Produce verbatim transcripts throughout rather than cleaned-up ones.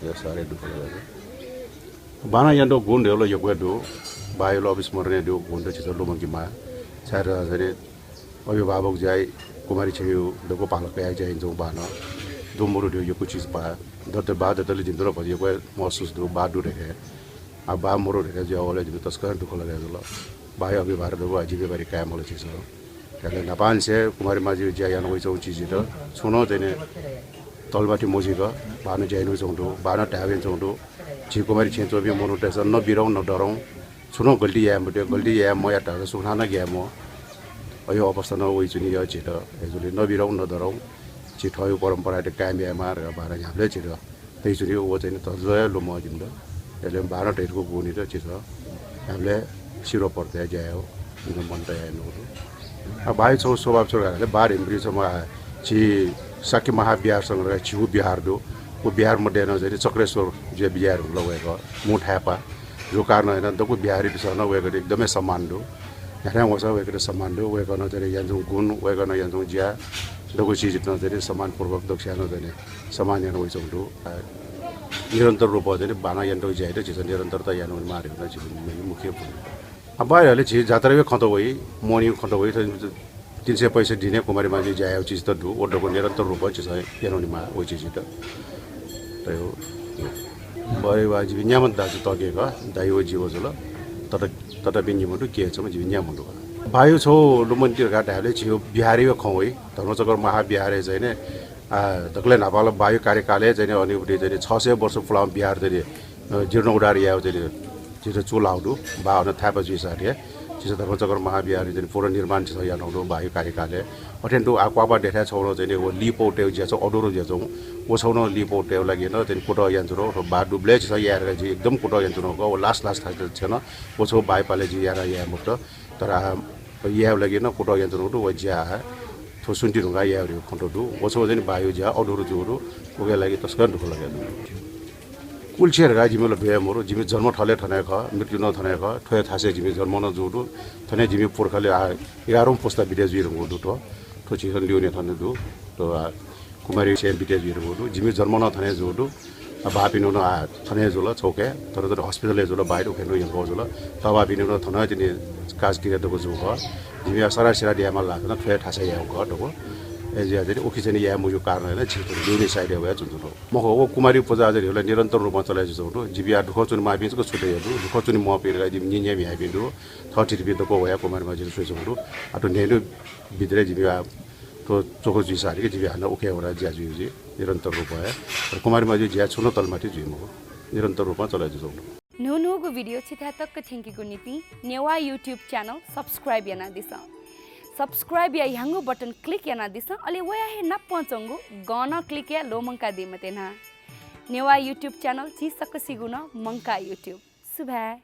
यो साह्रै दुःख लागेको छ। बानं यानातःगु गुण धयागु ला यक्व हे दु। बायागु ला अविस्मरणीय दुगु गुण त झीसं लुमंकेमाः। छाय्धाःसा चाहिँ नि अभिभावक जुयाः कुमारी छेँयागु दक्व पालक कयाः ज्या यानाच्वंगु बानं। दुमरु धयागु यक्व चिज पाः। दत बाः दतले जिमित ला भचा यक्व हे महसुस दु, बाः दु धकाः। आ, बाः मरु धकाः जुयावःबलय् जिमित तसकं दुःख लगे जुल। बाःया अभिभार दक्व जिम्मेवारी काये माल झीसं। अले न्हापांनिसें कुमारी मांजुया ज्या याना वइच्वंगु चिजयात छुं नं चाहिँ नि तलमाथि मजुइक बानं ज्या याना वइच्वंगु दु, बानं धाये वयाच्वंगु दु। झी कुमारी छेँय् च्वंपिं मनूतय्सं न बिरौं न दरौं, छुं नं गल्ती याये मते, गल्ती याये मयात धाःसा सुकथं नं ग्याये म्वाः। अज्याःगु अवस्था नं वइच्वनी यः झीत। अय्जूगुलिं न बिरौं न दरौं, झी थःगु परम्परायात कायम यायेमाः धकाः बानं न्ह्याबलें झीत तयाच्वनी। व चाहिँ नि तसकं हे लुमं जिमित। अले बानं धयातःगु गुणयात झीसं न्ह्याबलें सिरौं पर्तय् ज्या यायेगु जिमित मन तयाः यानागु दु। आ, बाःया छगू स्वभाव छु धकाः धाःसा बाः धइम्ह छम्ह, आ, झी शाक्य महाविहार संघ धकाः झीगु विहार दु। व विहार मध्ये नं चाहिँ नि चक्रेश्वर जुया बिज्याये धुंकल वय्कः, मू थाय्पाः। थ्व कारणं यानाः दक्व बिहारीपिन्सं नं वय्कःयात एकदमै सम्मान दु। न्ह्याथाय् वःसां वय्कःयात सम्मान दु। वय्कलं चाहिँ नि यानाच्वंगु गुण, वय्कलं यानाच्वंगु ज्या, दक्व चिजयात नं चाहिँ नि सम्मानपूर्वक दक्वसिनं चाहिँ नि सम्मान याना वइच्वंगु दु। आ, निरन्तर रूपं चाहिँ नि बानं यानातःगु ज्यायात झीसं निरन्तरता याना वनेमाः धइगु नं झीगु मुख्य भूमिका। आ, बाःया अले झी जात्राया खँत वइ, मोहनीया खँत वइ, थ्व तीन सय पैंसठ्ठी दिनय् कुमारी मांजुया ज्या याःगु चिज त दु, व दक्व निरन्तर रूपं झीसं याना वनेमाः व चिजयात। त यो, बरे वा जिमि न्याम्ह दाजु तःके खः, दाइ व जि व जुल, तत-, ततापिं निम्ह दु, के छम्ह जिमि न्याम्ह दु। बाःया छगू लुमन्ति धकाः धायेबलय् झीगु बिहारया खँ वइ, धर्मचक्र महाविहारय् चाहिँ नि, आ, दकलय् न्हापां ला बाःया कार्यकालय् चाहिँ नि अन उबलय् चाहिँ नि छ सय वर्ष पुलांम्ह बिहार चाहिँ नि अ, जीर्णोद्धार यायेगु चाहिँ नि झीत चूलाःगु दु। बाः अन थाय्पाः जुइसाथं झीसं धर्मचक्र महाविहारया चाहिँ नि पुनर्निर्माण झीसं यानागु दु बाःया कार्यकालय्। अथें तुं आः क्वाःपाः देथाय् छगू नं चाहिँ नि व लिपाः तयेगु ज्या छगू अधुरो जुयाच्वंगु। व छगू नं लिपाः तयेगु लागिं नं चाहिँ नि कुतः यानाच्वनागु, थ्व बाः दुबलय् झीसं याये धकाः झी एकदम कुतः यानाच्वनागु खः। व last last थाय् छेँ नं व छगू बाःया पालय् झी याना याये मफुत। तर आः यायेगु लागिं नं कुतः यानाच्वनागु दु। व ज्या आः थ्व स्वन्ति धुंकाः यायेगु खँ दु। व छगू चाहिँ नि बाःया ज्या अधुरो जूगु दु। उकिया लागि तसकं दुःख लगे दु। कुलछेँ धकाः जिमि ला दुया मरु, जिमि जन्म थले थन हे खः, मृत्यु नं थन हे खः, थ्व हे थासय् जिमि जन्म नं जूगु दु, थन हे जिमि पुर्खाले आः एघारौं पुस्ता बिते जुइधुंकूगु दु थ्व। थ्व झीसं ल्यूने थन दु, थ्व आः कुमारी छेँ बिते जुइधुंकूगु दु, जिमि जन्म नं थन हे जूगु दु। आ, बाःपिनिगु नं आः थन हे जुल, छगू काय्, तर तर hospital-य् जुल, बाःयात उखें तुं यंकः जुल। तःबाःपिनिगु नं थन हे तिनि काजक्रिया दक्व जूगु खः। जिमि आः सराः सिराः यायेमाल धाःसा नं थ्व हे थासय् यायेगु खः दक्व। अय्जुयाः चाहिँ नि उखे चाहिँ नि याये मज्यूगु कारणं यानाः झी थन ल्यूने side-य् वयाच्वनाच्वनागु दु। मखु, व कुमारी पुजा चाहिँ नि निरन्तर रूपं चले जुयाच्वंगु दु। जिमि आः दुःख च्वनेमाःपिं जक छुटे हे दु। दुःख च्वने मफुपिं धकाः जिमि न्यंन्यंपिं न्ह्याइपिं दु। थःथितिपिं दक्व वयाः कुमारी मांजुयात स्वयाच्वंगु दु। आः थ्व न्हय्न्हय् भित्रय् जिमि आः थ्व च्वखा जुइसां हानं जिमि हानं उखे वनाः ज्या जुइ जुइ निरन्तर रूपं हे। तर कुमारी मांजुया ज्या छुं नं तलमाथि जुइ मखु। निरन्तर रूपं चले जुयाच्वंगु दु। न्हून्हूगु video छिथाय् तक थ्यंकेगु निंतिं नेवाः YouTube channel subscribe यानादिसँ। Subscribe-या ह्याउँगु button click यानादिसँ, अले वया हे नापं च्वंगु गं नं click याये ल्वःमंकादी मते न्हा। नेवाः YouTube channel झी सकसिगु नं मंकाः YouTube। सुभाय्।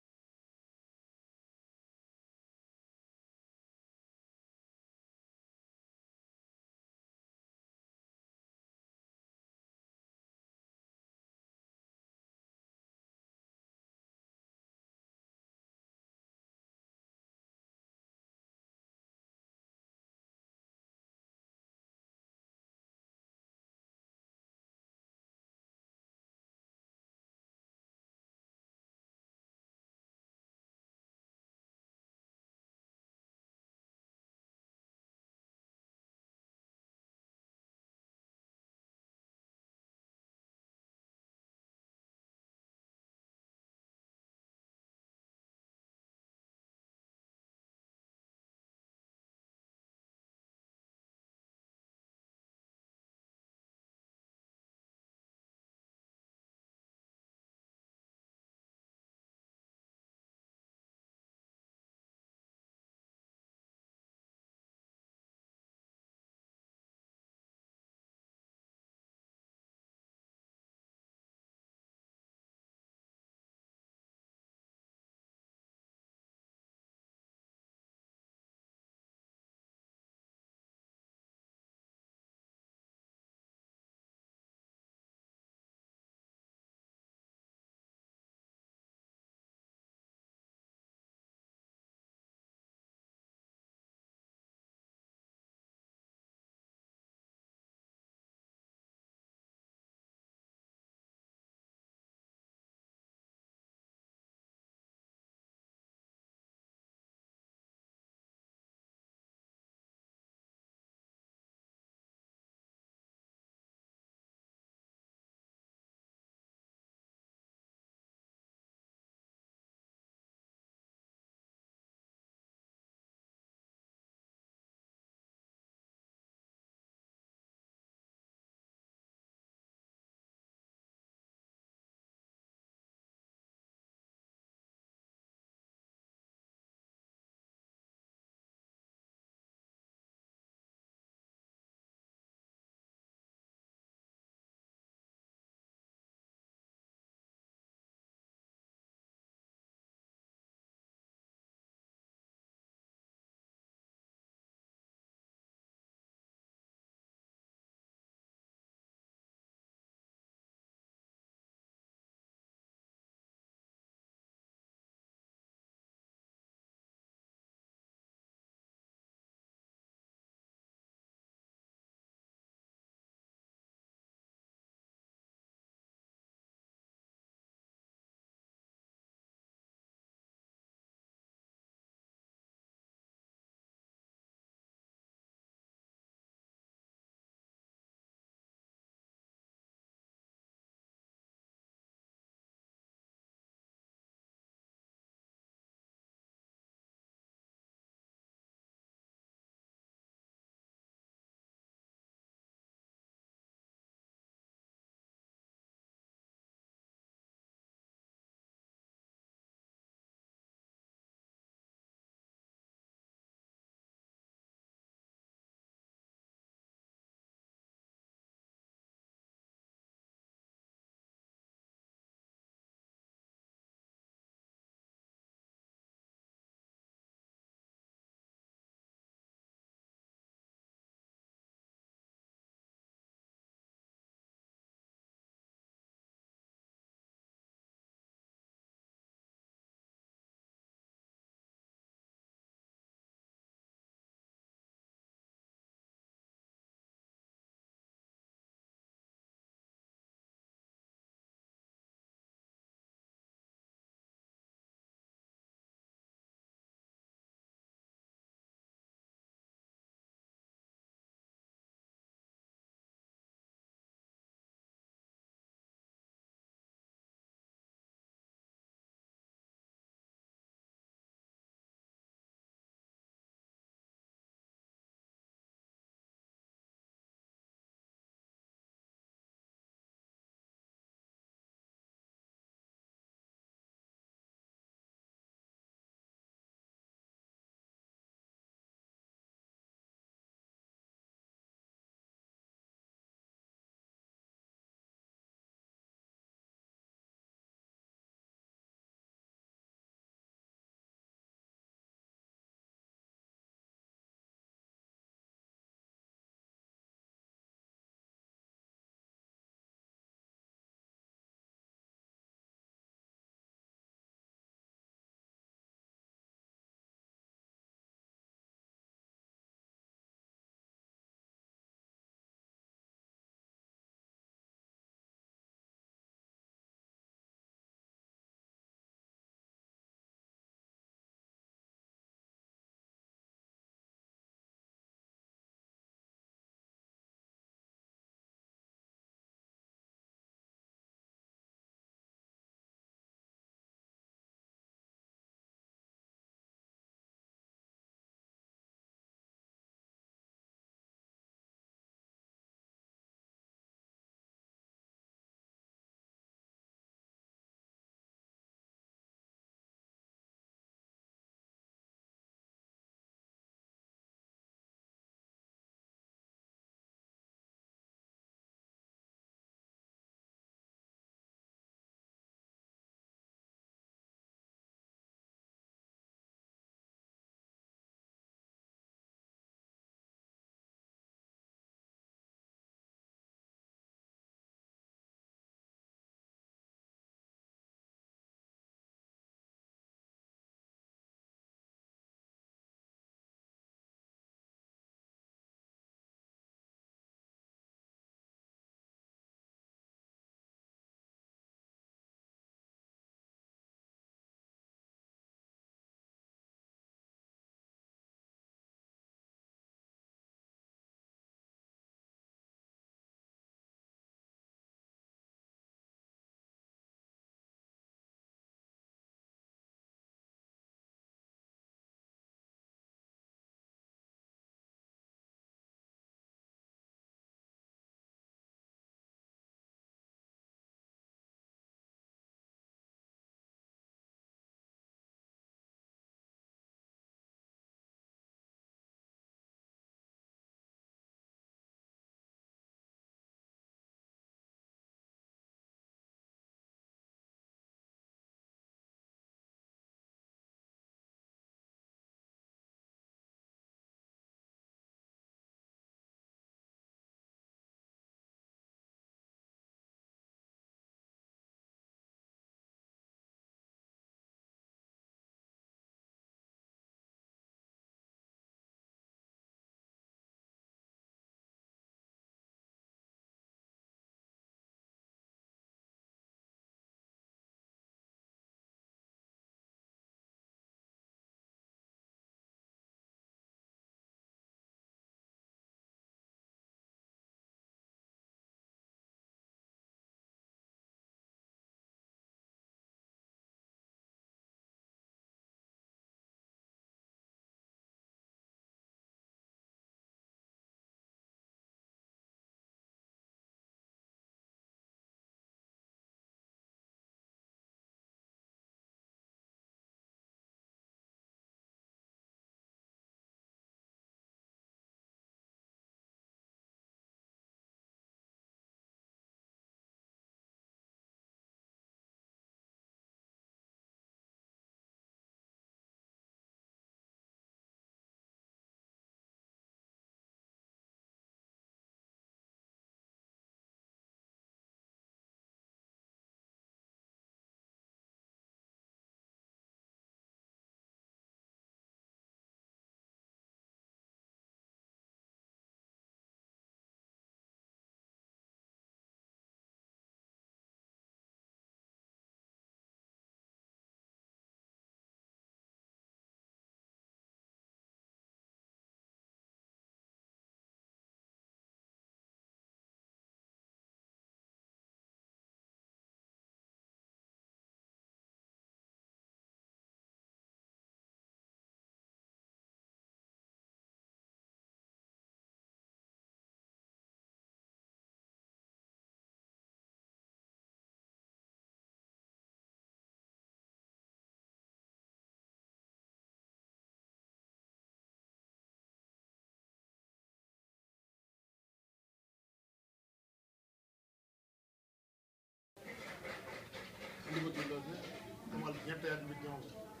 तयादीगु दु।